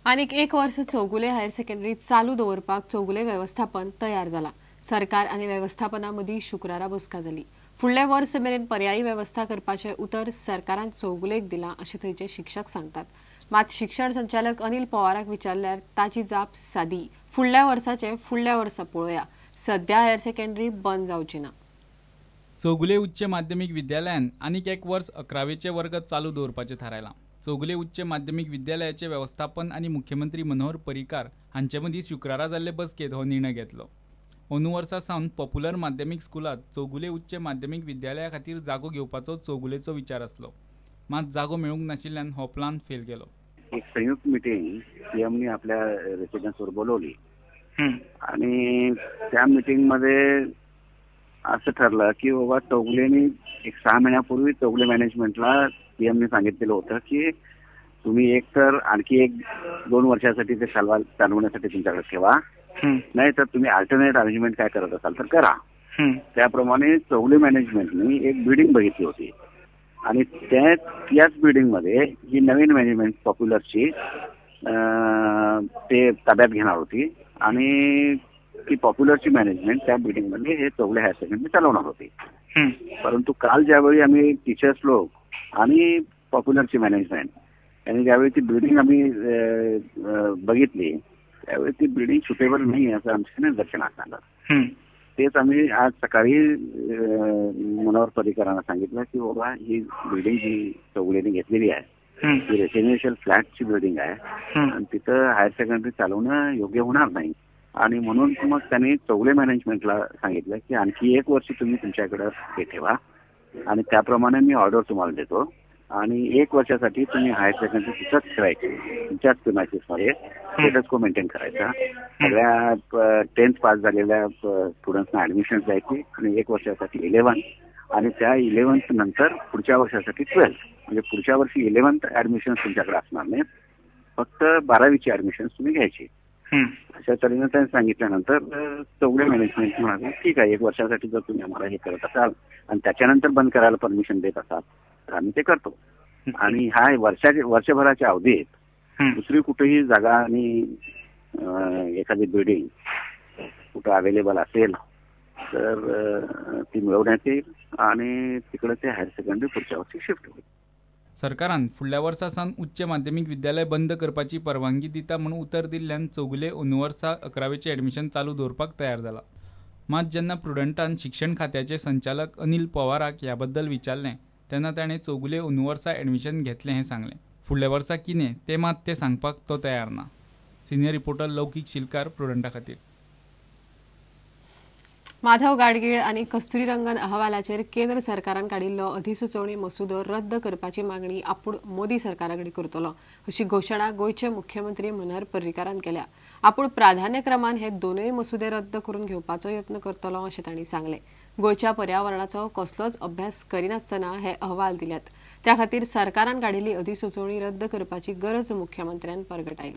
आनीक एक वर्स चौगुले हायर सेकंडरी चालू दवरपाक चौगुले वेवस्थापन तयार जाला। सरकार आनी वेवस्थापना मदीं शुक्रारा बसका जाली। फुडले वर्स मेरेन पर्यायी वेवस्था करपाचें उतर सरकारान चौगुलेक दिलां अशें थंयचे शिक्षक सांगतात। मात शिक्षण संचालक अनिल पवाराक विचारल्यार ताची जाप सादी, फुडल्या वर्साचे फुडल्या वर्सा पळोवया, सध्या हायर सेकंडरी बंद जावची ना। चौगुले उच्च माध्यमीक विद्यालयान आनीक एक वर्स 11वेचे वर्ग चालू दवरपाचें थारायलां। चौगुले उच्च माध्यमीक विद्यालयाचे वेवस्थापन आनी मुख्यमंत्री मनोहर पर्रीकार हांचे मदीं शुक्रारा जाल्ले बसकेंत हो निर्णय घेतलो। अंदू वर्सा सावन पॉप्युलर माध्यमीक स्कुलांत चौगुले उच्च माध्यमीक विद्यालया खातीर जागो घेवपाचो चौगुलेचो विचार आसलो, मात जागो मेळूंक नाशिल्ल्यान हो प्लान फेल गेलो। एक संयुक्त मिटिंग सीएमनी आपल्या रेसिडेन्सवर बोलवली आणि त्या मिटिंगमध्ये असं ठरलं की बाबा चौगुलेनी एक 6 महिन्यापूर्वी चौगुले मॅनेजमेंटला सीएमने सांगितलेलं होतं की तुम्ही एक तर आणखी 1-2 वर्षासाठी ते चालवण्यासाठी तुमच्याकडे ठेवा, नाही तर तुम्ही अल्टरनेट अरेंजमेंट काय करत असाल तर करा। त्याप्रमाणे चौगुले मॅनेजमेंटनी एक बिल्डिंग बघितली होती आणि त्याच बिल्डिंगमध्ये ही नवीन मॅनेजमेंट पॉप्युलरची ते ताब्यात घेणार होती आणि ती पॉप्युलरची मॅनेजमेंट त्या बिल्डिंगमध्ये हे चौगुले हायर सेकंडरी चालवणार होती। परंतु काल ज्यावेळी आम्ही टीचर्स लोक आणि पॉप्युलरची मॅनेजमेंट यांनी ज्यावेळी ती बिल्डिंग आम्ही बघितली त्यावेळी ती बिल्डिंग सुटेबल नाही असं आमच्या निदर्शनास आलं। तेच आम्ही आज सकाळी मनोहर पर्रीकरांना सांगितलं की बाबा ही बिल्डिंग जी चौगुलेने घेतलेली आहे ती रेसिडेन्शियल फ्लॅटची बिल्डिंग आहे आणि तिथं हायर सेकंडरी चालवणं योग्य होणार नाही आणि म्हणून मग त्यांनी चौगुले मॅनेजमेंटला सांगितलं की आणखी 1 वर्ष तुम्ही तुमच्याकडं हे ठेवा आणि त्याप्रमाणे मी ऑर्डर तुम्हाला देतो आणि 1 वर्षासाठी तुम्ही हायर सेकंडरी तिथंच ठेवायची, तुमच्याच प्रिमायसेसमध्ये स्टेटस को मेंटेन करायचा, सगळ्या 10th पास झालेल्या स्टुडंट्सना ऍडमिशन द्यायची आणि 1 वर्षासाठी 11th आणि त्या 11th नंतर पुढच्या वर्षासाठी 12th, म्हणजे पुढच्या वर्षी 11th admission तुमच्याकडे असणार नाही, फक्त 12वीची ऍडमिशन तुम्ही घ्यायची। अशा तऱ्हेनं त्यांनी सांगितल्यानंतर चौगुले मॅनेजमेंट म्हणाले ठीक आहे, 1 वर्षासाठी जर तुम्ही आम्हाला हे करत असाल आणि त्याच्यानंतर बंद करायला परमिशन देत असाल तर आम्ही ते करतो आणि हा वर्षभराच्या अवधीत दुसरी कुठेही जागा आणि एखादी बिल्डिंग कुठं अवेलेबल असेल तर ती मिळवण्यात येईल आणि तिकडे ते हायर सेकंडरी पुढच्या वर्षी शिफ्ट होईल। सरकारान फुडल्या वर्सा सावन उच्च माध्यमीक विद्यालय बंद करपाची परवानगी दिता म्हूण उतर दिल्ल्यान चौगुले अंदू वर्सा 11वेचें एडमिशन चालू दवरपाक तयार जाला। मात जेन्ना प्रुडंटान शिक्षण खात्याचे संचालक अनिल पवाराक ह्या बद्दल विचारलें तेन्ना ताणें चौगुले अंदू वर्सा एडमिशन घेतलें हें सांगलें। फुडल्या वर्सा कितें तें मात तें सांगपाक तो तयार ना। सिनियर रिपोर्टर लौकीक शिलकार, प्रुडंटा खातीर। माधव गाडगीळ आनी कस्तुरी रंगन अहवालाचेर केंद्र सरकारान काडिल्लो अधिसुचोवणी मसुदो रद्द करपाची मागणी आपूण मोदी सरकारा कडेन करतलो अशी घोशणा गोंयचे मुख्यमंत्री मनोहर पर्रीकारान केल्या। आपूण प्राधान्यक्रमान हे दोनूय मसुदे रद्द करून घेवपाचो यत्न करतलो अशें तांणी सांगलें। गोंयच्या पर्यावरणाचो कसलोच अभ्यास करिनासतना हे अहवाल दिल्यात, त्या खातीर सरकारान काडिल्ली अधिसुचोवणी रद्द करपाची गरज मुख्यमंत्र्यान परगटायली।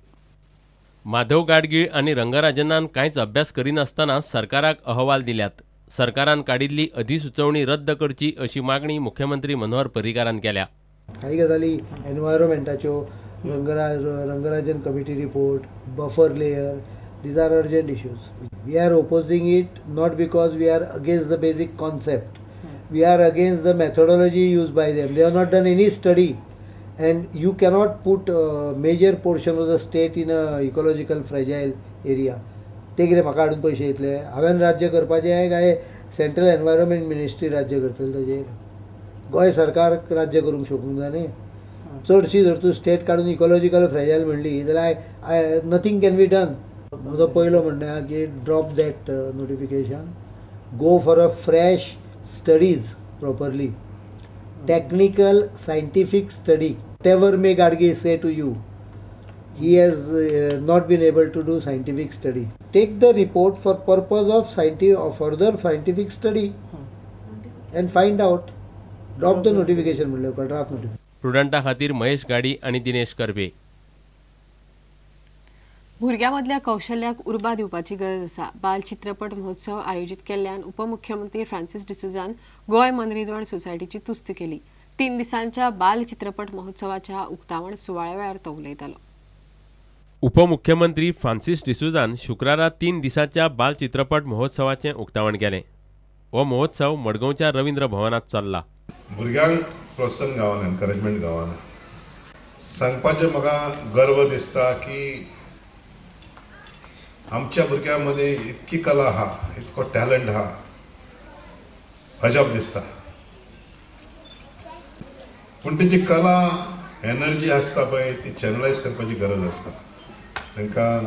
माधव गाडगीळ आनी रंगराजनान कांयच अभ्यास करिनासतना सरकाराक अहवाल दिल्यात। सरकारान काडिल्ली अधिसुचोवणी रद्द करची अशी मागणी मुख्यमंत्री मनोहर पर्रीकारान केल्या। काही गजाली एनवायरमेंटाच्यो, Rangarajan committee report, buffer layer, these are urgent issues. We are opposing it not because we are against the basic concept, we are against the methodology used by them. They have not done any study and you cannot put a major portion of the state in a ecological fragile area. ते कितें म्हाका हाडून पयशे येतले? हांवें राज्य करपाचें काय सेंट्रल एनवायरमेंट मिनिस्ट्री राज्य करतले ताजेर? गोंय सरकार राज्य करूंक शकूंक ना न्ही। चडशी जर तूं स्टेट काडून इकोलॉजिकल फ्रेजायल म्हणली जाल्यार I nothing can be done. म्हजो पयलो म्हणणें आहा की drop that notification, go for a fresh studies properly, technical scientific study. Whatever may Gadgil say to you, he has not been able to do scientific study. Take the report for purpose of further scientific study and find out. Drop the notification म्हणलें, draft notification. प्रुडंटा खातीर महेश गाडी आनी दिनेश कर्वे। भुरग्यां मदल्या कौशल्याक उर्बा दिवपाची गरज आसा। बाल चित्रपट महोत्सव आयोजीत केल्ल्यान उपमुख्यमंत्री फ्रांसिस डिसोझान गोंय मनरिजवण सोसायटीची तुस्त केली। 3 दिसांच्या बाल चित्रपट महोत्सवाच्या उक्तावण सुवाळ्या वेळार तो उलयतालो। उपमुख्यमंत्री फ्रांसीस डिसोझान शुक्रारा 3 दिसांच्या बाल चित्रपट महोत्सवाचें उक्तावण केलें. हो महोत्सव मडगांवच्या रवींद्र भवनांत चल्ला. भुरग्यांक प्रोत्साहन गावना, एनकरेजमेंट गावना. सांगपाचें म्हाका गर्व दिसता की आमच्या भुरग्यां मदीं इतकी कला आहा, इतको टॅलंट आहा, अजाप दिसता. पूण तेजी कला एनर्जी आसता पळय ती चॅनलायज करपाची गरज आसता. तांकां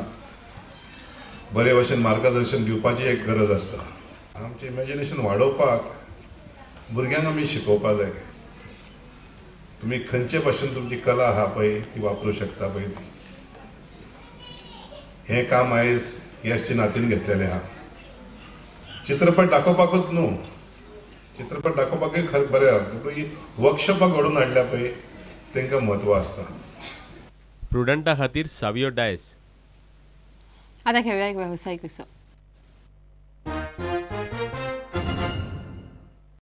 बरे भशेन मार्गदर्शन दिवपाची एक गरज आसता. आमचें इमेजिनेशन वाडोवपाक भुरग्यांक आमी शिकोवपाक जाय. तुमी खंयचे भाशेन तुमची कला आहा पळय ती वापरूं शकता पळय. हें काम आयज यशच्या नातीन घेतलेलें आहा. चित्रपट दाखोवपाकूच न्हू, चित्रपट दाखोवपाकूय खरें बरें आहा, पूण वर्कशॉपां घडोवन हाडल्या पळय तांकां म्हत्व आसता. प्रुडंटा खातीर सावियो डायस. आतां घेवया एक वेवसायीक विसव.